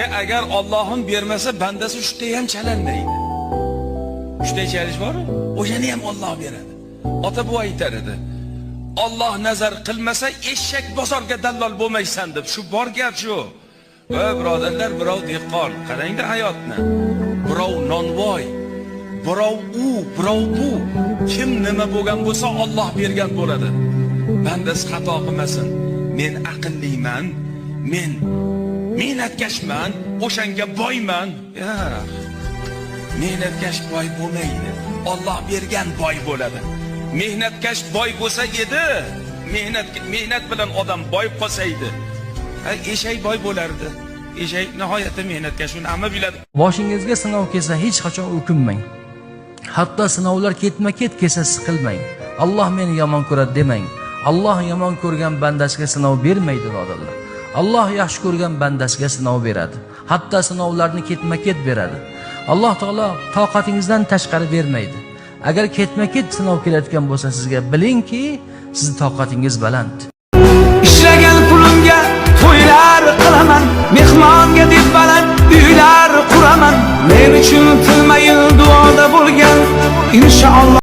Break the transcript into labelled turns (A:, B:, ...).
A: Agar Allohim bermasa, bandasi uchta ham chalanmaydi. Uchta chalish bor, o'shani ham Alloh beradi. Ota buva aytar edi: "Alloh nazar qilmasa, eshak bozorga dallol bo'lmaysan", deb. Shu bor gap shu. Va birodarlar, birov dehqon, qarangda hayotni. Birov nonvoy, birov u, birov bu. Kim nima bo'lgan bo'lsa, Alloh bergan bo'ladi. Bandasi xato qilmasin. Men aqlliman, men mehnatkashman, o'shanga boyman. Ya, mehnatkash boy bo'lmaydi. Alloh bergan boy bo'ladi. Mehnatkash boy bo'lsa edi, mehnat bilan odam boyib qolsa edi. Ha, eshak boy bo'lardi. Eshak nihoyatda mehnatkash, uni hamma biladi.
B: Boshingizga sinov kelsa, hech qachon o'kinmang. Hatto sinovlar ketma-ket kelsa, siqilmang. "Alloh meni yomon ko'radi", demang. Alloh yomon ko'rgan bandasiga sinov bermaydi, birodarlar. Alloh yaxshi ko'rgan bandasiga sinov beradi. Hatto sinovlarni ketma-ket beradi. Alloh taolo toqatingizdan tashqari bermaydi. Agar ketma-ket sinov kelayotgan bo'lsa sizga, bilingki, sizni toqatingiz baland.
C: Ishlagan pulimga to'ylar qilaman, mehmonga deb baland.